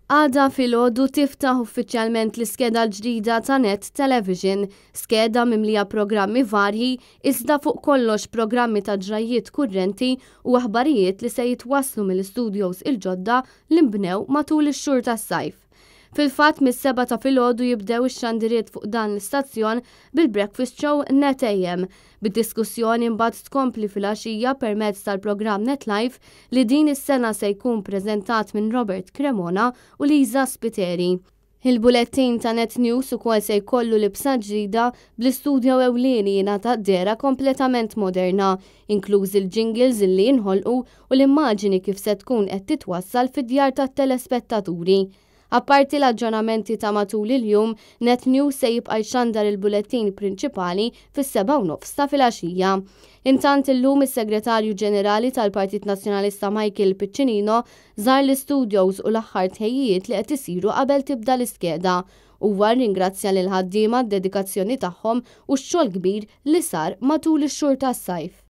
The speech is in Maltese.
Għada filgħodu tiftaħ uffiċjalment l-iskeda l-ġdida ta' Net Television, skeda mimlija programmi varji iżda fuq kollox programmi ta' ġrajjiet kurrenti u aħbarijiet li se jitwasslu mill-istudios il-ġodda li nbnew matul ix-xhur tas-sajf. Fil-fatt mis-7 ta' filgħodu jibdew ix-xandiriet fuq dan l-istazzjon bil-breakfast show Net AM, bid-diskussjoni mbagħad tkompli filgħaxija permezz tal-programm Net Live li din is-sena se jkun preżentat minn Robert Cremona u Liza Spiteri. Il-bulettin ta' Net News ukoll se jkollu libsa ġdida bl-istudio ewlieni jingħata dehra kompletament moderna, inklużi l-jingles li jinħolqu u l-immaġini kif se tkun qed titwassal fid-djar tat-telespettaturi. Apparti l-aġġornamenti ta' matul il-jum, Net News se jibqa' jxandar il-bulettin prinċipali fis-7:30 ta' filgħaxija. Intant illum is-Segretarju Ġenerali tal-Partit Nazzjonalista Michael Piccinino żar l-istudios u l-aħħar tħejjijiet li qed isiru qabel tibda l-iskeda. Huwa rringrazzja lill-ħaddiema għad-dedikazzjoni tagħhom u x-xogħol kbir li sar matul ix-xhur tas-sajf.